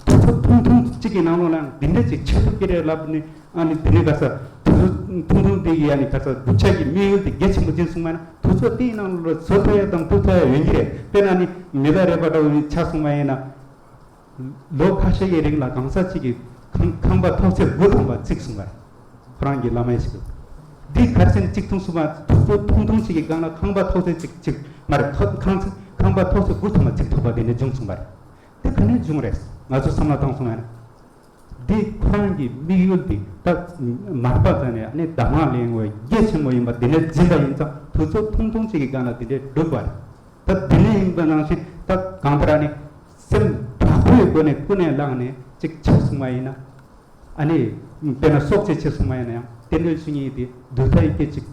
དུས་ཚོད་ཐུང་ཐུང་གཅིག་གི་ནང་ལོགས་ལ་ཡང་འདི་འདྲ་ཅིག་བྱེད་ཐུབ་ཀྱི་རེད་ལབ་ནས། ཨ་ནི་དེ་ནས་ག་ས་དུས་ཚོད་ཐུང་ཐུང་དེ་ཡི་ཨ་ནི་ག་ས་སྒྲུབ་བྱ་གི་དམིགས་ཡུལ་དེ་གལ་ཆེན་པོ་འཛིན་སོང་མ་ན། དུས་ཚོད་དེའི་ནང་ལ་བཟོ་ཐུབ་ཡ་དང་སྒྲུབ་ཐུབ་ཡ་ཡོང་གི་རེད། དཔེར་ན་ནི་མི་ལ་རས་པ་འདྲ་བོ་ཆགས་སོང་མ་ཡིན་ན། ལོ་ཁ་ཤས་ཀྱི་རིང་ལ་གང་ས་གཅིག་གི་ཁང་ཁང་པ་ཐོག་ཚད་དགུ་ཐམ་པ་བརྩིགས་སོང་བ་རེད། ཁོ་རང་གི་བླ་མ་ཡིན་ཞིག་གིས། འདི་གར་སེམས་གཅིག་ཐུང་སོང་བ། དུས་ཚོད་ཐུང་ཐུང་ཅིག་གི་སྒང་ལ་ཁང་པ་ཐོག་ཚད་གཅིག་གཅིག་མ་རེད། ཁ་ཁང་ཚད་ཁང་པ་ཐོག་ཚད་དགུ་ཐམ་པ་བརྩིགས་ཐུབ་པ་དེ་འདྲ་བྱུང་སོང་བ་རེད། དེ་ག་ནས་བྱུང་རེད། ང་ཚོ་བསམ་བློ་བཏང་སོང་ན། འདི་ཁོ་རང་གི་དམིགས་ཡུལ་འདི་ད་མར་པ་ཙམ་ནས་ཨ་ནི་གདམས་ངག་ལེན་དགོས་རྒྱ་ཆེན་པོ་ཡིན་པ་འདི་འདྲ་འཛིན་པ་ཡིན་ཙང་། དུས་ཚོད་ཐུང་ཐུང་ཅིག་གི་སྒང་ལ་འདི་འདྲའི་སྒྲུབ་པ་རེད། ད་འདི་འདྲ་ཡིན་པ་ནང་བཞིན་ད་གང་ལྟར་ཨ་ནི་སེམས་དྲག་པོའི་སྒོ་ནས་ཀུན་ནས་བསླངས་ནས་ཅིག་ཆགས་སོང་བ་ཡིན་ན། ཨ་ནི་དཔེར་ན་སྲོག་བཅད་ཆེ་སོང་བ་ཡིན་ན་ཡང་རྟེན་འབྲེལ་ཆོས་ཉིད་དེ་དུས་མཐའི་སྐད་ཅིག་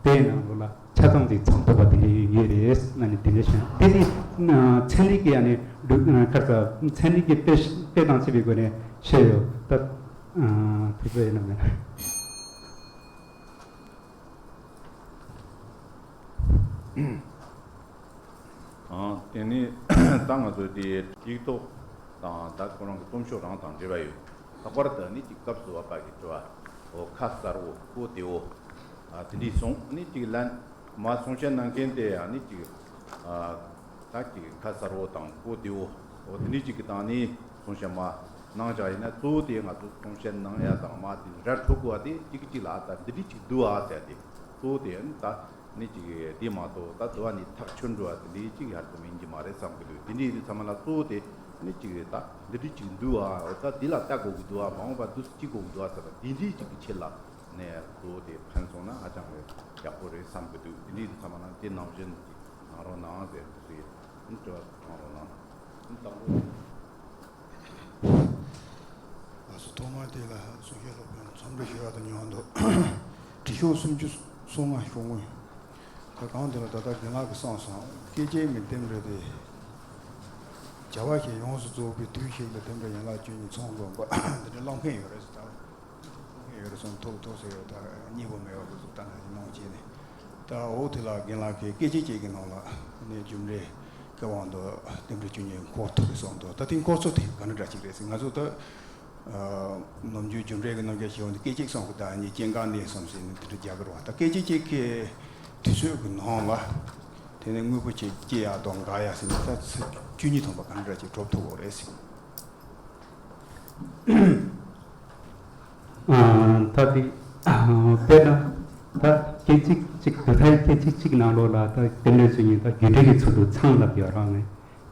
དེའི་ནང་ལོགས་ལ་ཆ་ཚང་ཅིག་ཚང་ཐུབ་པ་དེ་འདྲ་ཡོད་ཡོད་རེད་ཟེར་ནས་དེ་འདྲ་བཤད། དེ་ནི་ཚན་རིག་གི་ཨ་ནི་འདུག་ཁར་ས་ཚན་རིག་གི་དཔེ་ ཁྱེད་དང་བཅས་པའི་སྒོ་ནས་བཤད་ཡོད། ད་ཨ་དེ་ཚོ་ཡིན་ནམ་མེད་ན། ཨང་། དེ་ནི་ད་ང་ཚོ་དེ་ཡིག་ཐོག་དང་ད་ཁོ་རང་གི་རྩོམ་ཤོག་རང་དང་འབྲེལ་བ་ཡོད། ལྷག་པར་དུ་ནི་ཅིག་སྐབས་སུ་བབ་པ་གི་དྲི་བ། འོ་ཁ་གསལ་བོ་ཀོ་དེ་བོ། ཨ་དེ་འདྲའི་གསུང་ནི་ཅིག་ལན་མ་གསུང་བཤད་གནང་མཁན་དེ་ཡང་ནི་ཅིག་ཨ་ད་ཅིག་ཁ་གསལ་བོ་དང་ཀོ་དེ་བོ། འོ་དེ་འདྲའི་ཅིག་གི་སྟེང་ནས་གསུང་བཤད་མ་གནང་བཞག་ཡིན་ན། གཙོ་བོ་དེ་ང་ཚོ་གསུང་བཤད་གནང་ཡ་དང་མ་དེ་ར་འཕྲོད་དགོས་པ་དེ་གཅིག་གཅིག་ལ་ད་འདི་འདྲའི་ཅིག་འདུག་ཨ་ཟེར་ཏེ། གཙོ་བོ་དེ་ནི་ད་ནི་ཅིག་དེ་མ་གཏོགས་ད་དུ་བ་ནི་ཐག་ཆོད་འགྲོ་བ་དེ་འདྲའི་ཅིག་ཡར་དུ་མིན་གྱི་མ་རེད་བསམ་གི་འདུག་དེ་འདྲའི་རིགས་ཚང་མ་ལ་གཙོ་བོ་དེ་ནི་ཅིག་ད་འདི་འདྲའི་ཅིག་འདུག་ཨ། འོ་ད་འདི་ལ་ལྟ་དགོས་ཀྱི་འདུག་ཨ། མ་འོངས་པ་འདུག་སེ་ཅིག་དགོས་ཀྱི་འདུག་ཨ་ཟེར་བ་དེ་འདྲའི་ཅིག་གི་ཆེད་ལ་ནས་གཙོ་བོ་དེ་ཕན་སོང་ན་ཧ་ཅང་གི་ཡག་པོ་རེད་བསམ་གི་འདུག་དེ་འདྲའི་རིགས་ཚང་མ་ལ་དེ་ནང་བཞིན་གྱི་གནང་རོགས་གནང་ཟེར་དུ་ཟེར། ཨ་ནི་དྲི་བ་གནང་རོགས་གནང་། ཨ་ནི་དང་པོ། ལགས་སོ། ཐོག་མར་དེ་ལ་གསུང་བཤད་སློབ་དཔོན་འཚམས་འདྲི་ཞུ་ཡག་ཏུ་ཉོན་འདུག་དྲི་ཤོག་སུམ་ཅུ་སོ་ལྔ་ཤོག་ངོས། ད་གང་དེ་ལ་ད་ལྟ་རྒན་ལགས་ཀྱིས་གསུངས་སོང་། སྐད་ཅིག་མའི་རྟེན་འབྲེལ་དེ། བྱ་བ་ཞིག་ཡོངས་སུ་རྫོགས་པའི་དུས་ཤིག་ལ་རྟེན་འབྲེལ་ཡན་ལག་བཅུ་གཉིས་ཚང་དགོས་པ་འདི་འདྲ་གླེང་མཁན་ཡོད་རེད་ཟེར། ད་གླེང་མཁན་ཡོད་རེད་གསུངས། ཐུག་ཐུག་ཟེར་ཡོད། ད་གཉིས་པོ་མེད་པ་ཁོ་ཚོ་ལྟ་ན་གླེང་བྱས་ནས། ད་འོ་དེ་ལ་རྒན་ལགས་ཀྱིས་སྐད་ཅིག་གཅིག་གི་ནང་ལ་ནས་རྒྱུ་འབྲས་ཀྱི་དབང་དུ་རྟེན་འབྲེལ་བཅུ་གཉིས་འཁོར་ཐུབ་པའི་བསམ་དོན། ད་དེ་འཁོར་ཚུལ་དེ་ག་འདྲ་འདྲ་ཅིག་རེད་ཟེར། ང་ཚོ་ད་ཨ་ནམ་རྒྱུན་རྒྱུ་འབྲས་ཀྱི་རྣམ་གཞག་ཞུ་བ་འདི་སྐད་ཅིག་གསུང་གི། ད་ནི་སྐྱེ་འགག་གནས་གསུམ་ཟེར་ནས་དེ་འདྲ་རྒྱག་གི་རེད་བ། ད་སྐད་ཅིག་གཅིག་གི་དུས་ཚོད་ཀྱི་ནང་ལ་དེ་ནས་དངོས་པོ་ཅིག་སྐྱེ་ཡག་དང་འགག་ཡག་ཟེར་ནས་ད་ཚུལ་བཅུ་གཉིས་ཐམ་པ་ག་འདྲ་ཅིག་གྲུབ་ཐུབ་དགོས་རེད་ཟེར། ཨ། ད་དེ་ཨ་དཔེར་ན་ད་སྐད་ཅིག་གཅིག་དུས་མཐའི་སྐད་ཅིག་གཅིག་ནང་ལོགས་ལ་ད་རྟེན་འབྲེལ་བཅུ་གཉིས་ད་རྒྱུ་འབྲས་ཀྱི་ཚུལ་དུ་ཚང་ལབ་ཡོད་རང་ནས།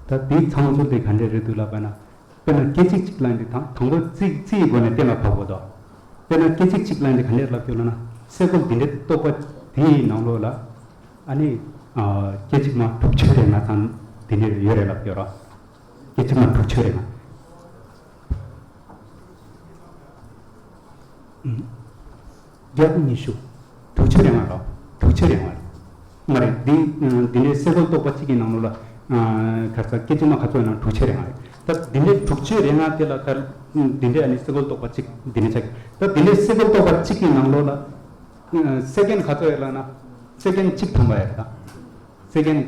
ད་དེའི་ཚང་ཚུལ་དེ་ག་འདྲས་རེད་འདུག་ལབ་པ་ན། དཔེར་ན་སྐད་ཅིག་གཅིག་ལབ་འདི་དང་དང་པོ་རྩིས་རྩིས་ཀྱི་སྒོ་ནས་གཏན་ལ་ཕབ་དགོས་དོ། དཔེར་ན་སྐད་ཅིག་གཅིག་ལབ་འདི་ག་འདྲས་ལབ་ཀྱི་ཡོད་ལབ་ན། སེ་གོལ་འདི་འདྲའི་རྟོག་པ་དེའི་ནང་ལོགས་ལ་ཨ་ནི་ཨ་སྐད་ཅིག་མ་དྲུག་ཅུ་རེ་ལྔ་ཙམ་འདི་འདྲས་ཡོད་རེད་ལབ་ཀྱི་ཡོད་ར། སྐད་ཅིག་མ་དྲུག་ཅུ་རེ་ལྔ། ཨུམ། བརྒྱ་དང་ཉི་ཤུ། དྲུག་ཅུ་རེ་ལྔ་རོ། དྲུག་ཅུ་རེ་ལྔ་རེད། མ་རེད། འདི་འདི་འདྲའི་སེ་གོལ་གཏོགས་པ་གཅིག་གི་ནང་ལོགས་ལ་ཨ་ག་རེ་ཟ། སྐད་ཅིག་མ་ག་ཚོད་ཡོད་ན་དྲུག་ཅུ་རེ་ལྔ་རེད། ད་འདི་འདྲའི་དྲུག་ཅུ་རེ་ལྔ་དེ་ལ་ད་འདི་འདྲའི་ཨ་ནི་སེ་གོལ་གཏོགས་པ་གཅིག་འདི་འདྲ་ཆགས། ད་འདི་འདྲའི་སེ་གོལ་གཏོགས་པ་གཅིག་གི་ནང་ལོགས་ལ་ཨ་སེ་ཀན་ག་ཚོད་ཡོད་ལབ་ན། སེ་ཀན་གཅིག་ཐམ་པ་ཡོད་རེད། ད་སེ་ཀན་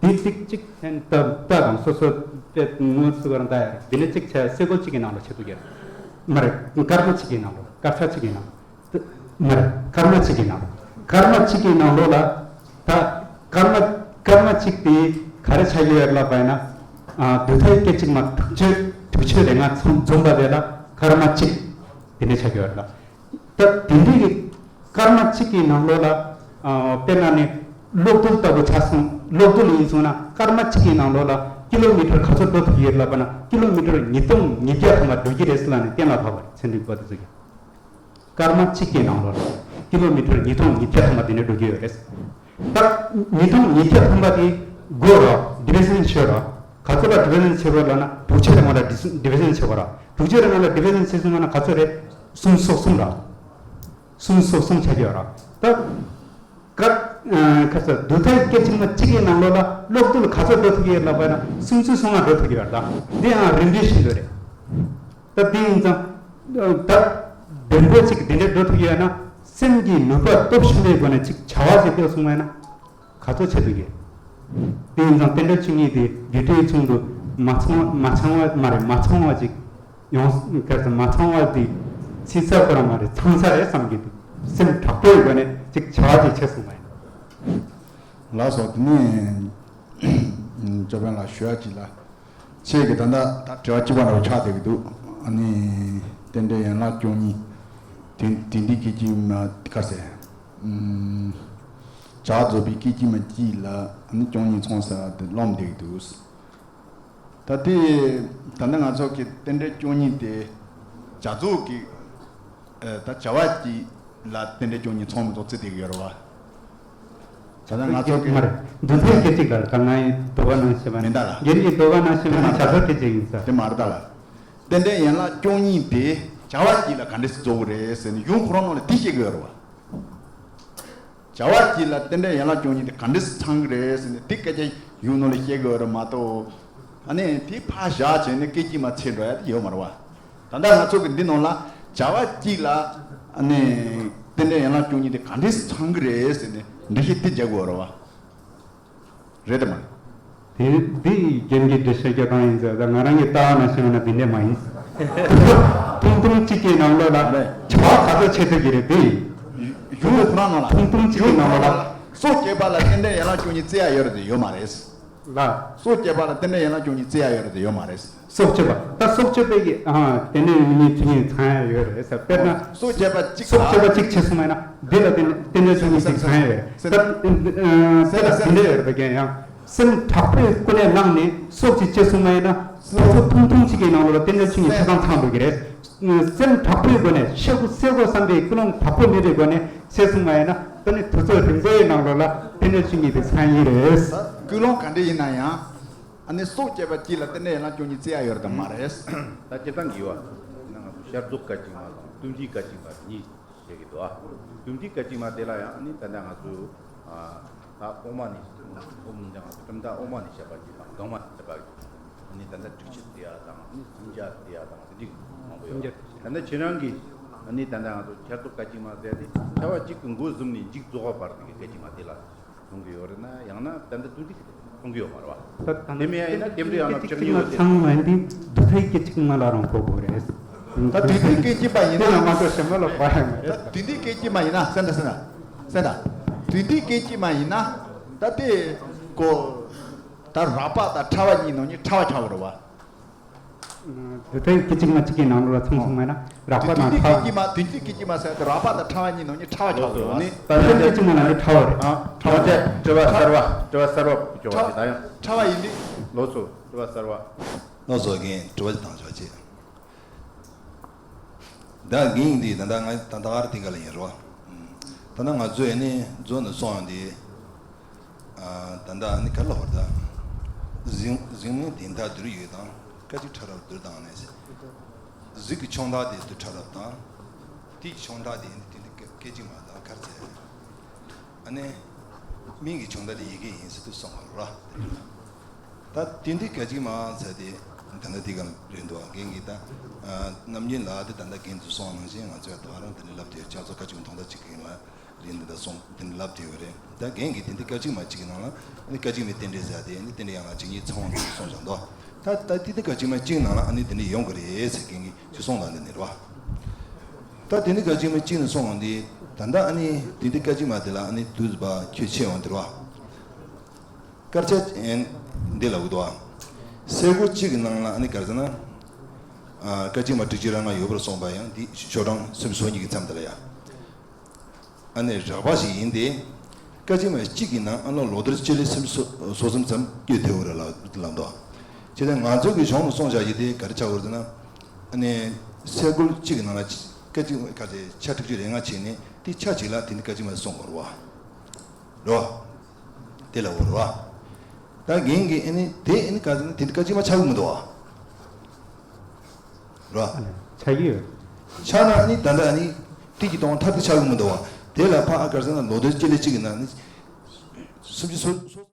འདི་གཅིག་གཅིག་ཐེན་ད་ད་དང་སོ་སོ་དཔེ་ངོ་སུ་ག་རང་ད་ཡོད་རེད། འདི་འདྲ་གཅིག་བྱས་སེ་གོལ་གཅིག་གི་ནང་ལ་ཆགས་འདུག་ཡོད་རེད། མ་རེད། སྐར་མ་གཅིག་གི་ནང་ལ། སྐར་ཆ་གཅིག་གི་ནང་། མ་རེད། སྐར་མ་གཅིག་གི་ནང་། སྐར་མ་གཅིག་གི་ནང་ལོགས་ལ་ད་སྐར་མ་སྐར་མ་གཅིག་དེ་ག་རེ་ཆགས་ཀྱི་ཡོད་ལབ་པ་ཡིན་ན། ཨ་དུས་མཐའི་སྐད་ཅིག་མ་དྲུག་ཅུ་དྲུག་ཅུ་རེ་ལྔ་ཚང་འཛོམས་པ་དེ་ལ་སྐར་མ་གཅིག་དེ་འདྲ་ཆགས་ཀྱི་ཡོད་ལ། ད་དེ་འདྲའི་གི་སྐར་མ་གཅིག་གི་ནང་ལོགས་ལ་ཨ་དཔེར་ན་ནི་གློག་རྡུལ་ལྟ་བུ་ཆ་ཚང་། གློག་རྡུལ་ཡིན་སོང་ན་སྐར་མ་གཅིག་གི་ནང་ལོགས་ལ་ཀི་ལོ་མི་ཊར་ག་ཚོད་འགྲོ་ཐུབ་ཀྱི་ཡོད་ལབ་པ་ན། ཀི་ལོ་མི་ཊར་ཉིས་སྟོང་ཉིས་བརྒྱ་ཐམ་པ་འགྲོ་གི་རེད་ཟེར་ལབ་ནས་གཏན་ལ་ཕབ་པ་རེད། ཚན་རིག་པ་དེ་ཚོ་གིས། སྐར་མ་གཅིག་གི་ནང་ལོགས་ལ་ཀི་ལོ་མི་ཊར་ཉིས་སྟོང་ཉིས་བརྒྱ་ཐམ་པ་དེ་འདྲ་འགྲོ་གི་ཡོད་རེད། ད་ཉིས་སྟོང་ཉིས་བརྒྱ་ཐམ་པ་དེ་བགོས་རོགས། ཌི་བི་ཤན་བྱེད་རོགས། ག་ཚོད་ལ་ཌི་བི་ཤན་བྱེད་དགོས་ལབ་ན། དྲུག་ཅུ་རེ་ལྔ་ལ་ཌི་བི་ཤན་བྱེད་དགོས་རོགས། དྲུག་ཅུ་རེ་ལྔ་ལ་ཌི་བི་ཤན་བྱེད་སོང་ན་ག་ཚོད་རེད། སུམ་ཅུ་སོ་གསུམ་རོགས། སུམ་ཅུ་སོ་གསུམ་ཆགས་ཀྱི་ཡོད་རོགས། ད་སྐར་ཨ་ཁ་ས་དུས་མཐའི་སྐད་ཅིག་མ་གཅིག་གི་ནང་ལོགས་ལ་གློག་རྡུལ་ག་ཚོད་འགྲོ་ཐུབ་ཀྱི་ཡོད་ལབ་པ་ན། སུམ་ཅུ་སོ་ལྔ་འགྲོ་ཐུབ་ཀྱི་ཡོད་རེད། ད་འདི་ཡང་རིམ་གྲོ་བྱེད་འདོད་རེད། ད་དེ་ཡིན་ཙང་། ད་བདེན་པོ་གཅིག་དེ་འདྲ་འགྲོ་ཐུབ་ཡོད་ན། སེམས་ཀྱི་ནུས་པ་སྟོབས་ཆེན་པོའི་སྒོ་ནས་གཅིག་བྱ་བ་ཞིག་སྤེལ་སོང་བས་ན་ག་ཚོད་བྱེད་ཐུབ་ཀྱི། དེ་ཡིན་ཙང་རྟེན་འབྲེལ་བཅུ་གཉིས་དེ་རྒྱུ་འབྲས་ཚང་དུ་མ་ཚང་བ། མ་ཚང་བ་མ་རེད། མ་ཚང་བ་ཅིག་ཡོང་། གལ་སྲིད་མ་ཚང་བ་དེ་ཚིག་ཚ་ཁོ་རང་མ་རེད། ཚང་ས་རེད་བསམ་གྱི་འདུག་སེམས་དྲག་པོའི་སྒོ་ནས་ཅིག་བྱ་བ་ཅིག་བྱེད་སོང་བ་ཡིན། ལགས་སོ། དེ་ནས་ཅོ་པན་ལགས་ཞུ་ཡ་ཅིག་ལ། ཁྱེད་ཀྱིས་ད་ལྟ་ད་དྲི་བ་གཅིག་པ་འདྲ་བོ་ཆགས་བསྡད་ཀྱི་འདུག་ཨ་ནི་རྟེན་འབྲེལ་ཡན་ལག་བཅུ་གཉིས་དེ་དེ་འདི་སྐད་ཅིག་མ་ག་ཟེར། ཨུམ། བྱ་བ་རྫོགས་པའི་སྐད་ཅིག་མ་གཅིག་ལ་ཨ་ནི་བཅུ་གཉིས་ཚང་ཟེར་བ་དེ་ལབ་བསྡད་ཀྱི་འདུག་ད་དེ་ད་ལྟ་ང་ཚོ་གི་རྟེན་འབྲེལ་བཅུ་གཉིས་དེ་བྱ་རྫོགས་ཀྱི་ཨ་ད་བྱ་བ་གཅིག་ལ་རྟེན་འབྲེལ་བཅུ་གཉིས་ཚང་མི་ཚང་བརྩི་བསྡད་ཀྱི་ཡོད་རེད་བ། ད་ལྟ་ང་ཚོ་གི་མ་རེད། དུས་མཐའི་སྐད་ཅིག་ལ་ད་ང་ཡི་ལྡོག་པ་ནང་བཤད་པ་ནི། མིན་ད་ལ། རྒྱན་གྱི་ལྡོག་པ་ནང་བཤད་པ་ནི་བྱ་རྫོགས་སྐད་ཅིག་ཡིན་ས། དེ་མ་རེད་ད་ལ། རྟེན་འབྲེལ་ཡན་ལག་བཅུ་གཉིས་དེ་བྱ་བ་གཅིག་ལ་ག་འདྲས་སེ་རྫོགས་ཀྱི་རེད་ཟེར་ནས་གཞུང་ཁོ་རང་ནང་ལ་དེ་བཤད་ཀྱི་ཡོད་རེད་བ། བྱ་བ་གཅིག་ལ་རྟེན་འབྲེལ་ཡན་ལག་བཅུ་གཉིས་དེ་ག་འདྲས་སེ་ཚང་གི་རེད་ཟེར་ནས་དེ་སྐད་ཆ་གཞུང་ནང་ལ་བཤད་ཀྱི་ཡོད་རེད་མ་གཏོགས། ཨ་ནི་དེ་ཕར་བཞག་བྱས་ནས་སྐད་ཅིག་མ་ཚེ་འགྲོ་ཡ་དེ་ཡོད་མ་རེད་བ། ད་ལྟ་ང་ཚོ་གི་འདི་ནང་ལ་བྱ་བ་གཅིག་ལ་ཨ་ནི་རྟེན་འབྲེལ་ཡན་ལག་བཅུ་གཉིས་དེ་ག་འདྲས་སེ་ཚང་གི་རེད་ཟེར་ནས་འགྲེལ་བཤད་དེ་རྒྱག་དགོས་རེད་བ། རེད་དམ། དེ་འདི་རྒན་གྱིས་འགྲེལ་བཤད་རྒྱག་སྟངས་ཡིན་ཟེར། ད་ང་རང་གི་ལྟ་བ་ནང་བཤད་ན་འདི་འདྲས་མ་ཡིན། ཐུང་ཐུང་གཅིག་གི་ནང་ལོགས་ལ་རེད། བྱ་བ་ག་ཚོད་བྱེད་ཐུབ་ཀྱི་རེད་དེ། ཡུལ་ཁོ་རང་ནང་ལ། ཐུང་ཐུང་གཅིག་གི་ནང་ལོགས་ལ། སྲོག་བཅད་པ་ལ་རྟེན་འབྲེལ་ཡན་ལག་བཅུ་གཉིས་བཙལ་ཡ་ཡོད་རེད་དེ་ཡོད་མ་རེད། ལ། སྲོག་བཅད་པ་ལ་རྟེན་འབྲེལ་ཡན་ལག་བཅུ་གཉིས་བཙལ་ཡ་ཡོད་རེད་དེ་ཡོད་མ་རེད། སྲོག་བཅད་པ། ད་སྲོག་བཅད་པའི་གི་ཨ་རྟེན་འབྲེལ་ཡན་ལག་བཅུ་གཉིས་ཚང་ཡ་ཡོད་རེད་ཟེར། དཔེར་ན། སྲོག་བཅད་པ་གཅིག་སྲོག་བཅད་པ་གཅིག་བྱས་སོང་བ་ཡིན་ན་འདི་ལ་རྟེན་རྟེན་འབྲེལ་བཅུ་གཉིས་གཅིག་ཚང་ཡ་ཡོད་རེད། ད་ཨ་དེ་ལ་དེ་འདྲ་ཡོད་རེད། ད་རྒན་ཡང་སེམས་དྲག་པོའི་སྒོ་ནས་བླངས་ནས་སྲོག་གཅིག་བཅད་སོང་བ་ཡིན་ན་ང་ཚོ་ཐུང་ཐུང་གཅིག་གི་ནང་ལོགས་ལ་རྟེན་འབྲེལ་བཅུ་གཉིས་ཆ་ཚང་ཚང་འགྲོ་གི་རེད། སེམས་དྲག་པོའི་སྒོ་ནས་ཆེ་བོ་སེ་གོ་བསམ་པའི་ཀུན་སློང་དྲག་པོ་མེད་པའི་སྒོ་ནས་བྱས་སོང་བ་ཡིན་ན་ད་ནི་དུས་ཚོད་རིང་པོའི་ནང་ལོགས་ལ་རྟེན་འབྲེལ་བཅུ་གཉིས་དེ་ཚང་ཡིན་རེད། ད་ཀུན་སློང་ག་འདྲ་ཡིན་ན་ཡང་། ཨ་ནི་སྲོག་བཅད་པ་གཅིག་ལ་རྟེན་འབྲེལ་ཡན་ལག་བཅུ་གཉིས་བཙལ་ཡ་ཡོད་རེད་དམ་མ་རེད། ད་སྤྱིར་བཏང་གི་ཡོད་པ། ད་ང་ཚོ་ཤར་རྫོགས་སྐད་ཅིག་མ་དང་བདུན་བཞིའི་སྐད་ཅིག་མ་གཉིས་བཤད་ཀྱི་འདུག་ཨ། བདུན་བཞིའི་སྐད་ཅིག་མ་དེ་ལ་ཡང་ཨ་ནི་ད་ལྟ་ང་ཚོ་ཨ་ད་ཨོཾ་མ་ཎི་ཨོཾ་ད་ང་ཚོ་གྲུབ་མཐའ་ཨོཾ་མ་ཎི་ཞབས་པ་གཅིག་དང་གང་མ་ཎི་ཞབས་པ་གཅིག་ཨ་ནི་ད་ལྟ་དྲུག་ཅུ་དེ་ཡ་དང་ཨ་ནི་སུམ་བརྒྱ་དེ་ཡ་དང་དེ་འདྲའི་མང་པོ་ཡོད། ད་ལྟ་ཁྱེད་རང་གིས་ཨ་ནི་ད་ལྟ་ང་ཚོ་ཤར་རྫོགས་སྐད་ཅིག་མ་ཟེར་ཏེ་ཆ་བ་གཅིག་གི་འགོ་བཟུང་ནས་མཇུག་རྫོགས་པ་བར་དུ་གི་སྐད་ཅིག་མ་དེ་ལ། གཏོང་གི་ཡོད་རེད་ན་ཡང་ན་ད་ལྟ་བདུན་ཚིགས་གཏོང་གི་ཡོད་མ་རེད་བ། ད་ད་དེ་མིན་ཡང་ཡིན་ན་རྟེན་འབྲེལ་ཡན་ལག་བཅུ་གཉིས་ཡོད་དེ། ཚང་མ་འདི་བདུན་ཚིགས་སྐད་ཅིག་མ་ལ་རང་གོ་དགོས་རེད། ད་བདུན་ཚིགས་སྐད་ཅིག་མ་ཡིན་ན། དེ་ལ་མ་གཏོགས་གཞན་པ་ལ་གོ་ཡ་མ་རེད། ད་བདུན་ཚིགས་སྐད་ཅིག་མ་ཡིན་ན་གསན་དང་གསན་དང་གསན་དང་། བདུན་ཚིགས་སྐད་ཅིག་མ་ཡིན་ན་ད་དེ་གོ། ད་རགས་པ་དང་ཕྲ་བ་གཉིས་ནང་ནས་ཕྲ་བ་ཆགས་དགོས་རེད་བ། དེ་ཐད་ཀྱི་གཅིག་མ་གཅིག་གི་ནང་ལོགས་ལ་ཚང་སོང་བས་ན་རགས་པ་དང་ཕྲ་བ། དུས་ཀྱི་མ་དུས་ཀྱི་གཅིག་མ་ཟེར་དུས་རགས་པ་དང་ཕྲ་བ་གཉིས་ནང་ནས་ཕྲ་བ་ཆགས་དགོས་རེད། ད་ལན་གཅིག་མ་ལ་ནི་ཕྲ་བ་རེད། ཨ་ཕྲ་བ་དེ་དྲི་བ་གསར་བ་དྲི་བ་གསར་བ་སྐྱོ་བ་ཞིག་ད་ཡང་ལོ་ཚོ་དྲི་བ་གསར་བ། ལོ་ཚོ་རྒན་དྲི་བ་དང་ཆོག་ཅེས། ད་རྒན་འདི་ད་ལྟ་ང་ད་ལྟ་གར་དེ་ག་ལ་ཡིན་རོ། ད་ལྟ་ང་ཚོས་ནི་རྫོང་ནས་སོང་ཡང་འདི། ད་ལྟ་ནི་ག་ལ་བར་ད། གཟིགས་གཟིགས་མོ་དེ་འདྲ་བསྡུར་ཡོད་དང་སྐད་ཅིག་ཕྲ་རབ་བསྡུར་དང་ནས། གཟིགས་ཀྱི་ཆུང་མཐའ་དེ་བསྡུར་ཕྲ་རབ་དང་། དེའི་ཆུང་མཐའ་དེ་ནི་དེ་ནི་སྐད་ཅིག་མ་དང་ཁར་ཚད། ཨ་ནི། མིང་གི་ཆུང་མཐའ་དེ་ཡི་གེ་ཡིན་ཟེར་དུ་གསུངས་པ་རེད། ད་དེ་འདི་སྐད་ཅིག་མ་ཟེར་དེ་ད་ལྟ་དེ་ག་རེད་འདུག་རྒན་གྱིས་ད་ནམ་རྒྱུན་ལ་དེ་ད་ལྟ་རྒན་ཚོས་གསུངས་ནང་བཞིན་ང་ཚོས་ད་རང་དེ་ནི་ལབ་དེ་ཆ་ཚོ་སྐད་ཅིག་མ་ཐོག་མཐའ་གཅིག་གི་ལ། རིན་འདི་དང་སོང་དེ་འདྲ་ལབ་དེ་ཡོད་རེད། ད་རྒན་གྱིས་དེ་འདི་སྐད་ཅིག་མ་གཅིག་གི་ནང་ལ་ཨ་ནི་སྐད་ཅིག་མའི་རྟེན་འབྲེལ་ཟེར་དེ་ཨ་ནི་རྟེན་འབྲེལ་ཡན་ལག་བཅུ་གཉིས་ཚང་བ་འདུག་གསུངས་བཞག་འདུག་ད་ད་དེ་འདི་སྐད་ཅིག་མ་གཅིག་ནང་ལ་ཨ་ནི་དེ་འདྲ་ཡོང་གི་རེད་ཟེར་རྒན་གྱིས་ཅི་གསུངས་དང་དེ་འདྲ་རེད་བ། ད་དེ་འདི་སྐད་ཅིག་མ་གཅིག་ནས་སོང་བ་འདི་ད་ད་ཨ་ནི་དེ་འདི་སྐད་ཅིག་མ་དེ་ལ་ཨ་ནི་དུས་བ་ཁྱོད་ཆེ་བ་འདི་རེད་བ། སྐར་ཆ་ཨེ་འདི་ལ་འུ་དུ་བ། སེ་གོལ་གཅིག་གི་ནང་ལ་ཨ་ནི་ག་རེ་ཟེར་ན། སྐད་ཅིག་མ་དྲུག་ཅུ་རེ་ལྔ་ཡོད་པར་སོང་བ་ཡང་འདི་ཤོག་གྲངས་སུམ་ཅུ་སོ་གཉིས་ཀྱི་མཚམས་དེ་ལ་ཡ། ཨ་ནི་རགས་པ་ཞིག་ཡིན་ཏེ། སྐད་ཅིག་མ་གཅིག་གི་ནང་ཨ་ལོ་ལོ་ལྟར་སྤྱི་ལེ་སུམ་ཅུ་སོ་གསུམ་ཙམ་བསྐྱོད་ཐུབ་ཡོད་རེད་ལབ་ལབ་འདུག་བྱས་ཙང་ང་ཚོ་གི་གཞུང་ལ་སོང་བཞག་ཡིན་ཏེ་ག་རེ་ཆགས་ཡོད་ཟེར་ན། ཨ་ནི་སེ་གོལ་གཅིག་གི་ནང་ལ་སྐད་ཅིག་ག་ཚད་ཆ་དྲུག་ཅུ་རེ་ལྔ་བྱས་ནས་དེ་ཆ་གཅིག་ལ་དེ་ནི་སྐད་ཅིག་མ་སོང་བ་རེད་བ། རེད་བ། དེ་ལ་འོ་རེད་བ། ད་རྒན་གྱིས་ཨ་ནི་དེ་ཨ་ནི་ག་ཚད་ན་དེ་འདྲ་སྐད་ཅིག་མ་ཆགས་ཀྱི་མི་འདུག་བ། རེད་བ། ཆགས་ཀྱི་ཡོད། ཆགས་ན་ཨ་ནི་ད་ལྟ་ཨ་ནི་དེ་གི་སྟོང་ཐབས་དེ་ཆགས་ཀྱི་མི་འདུག་བ། དེ་ལ་ཕ་ཨ་ག་ཚད་ན་ལོ་དོན་སྤྱི་ལེ་གཅིག་གི་ནང་ཨ་ནི་སུམ་ཅུ་སོ་སོ་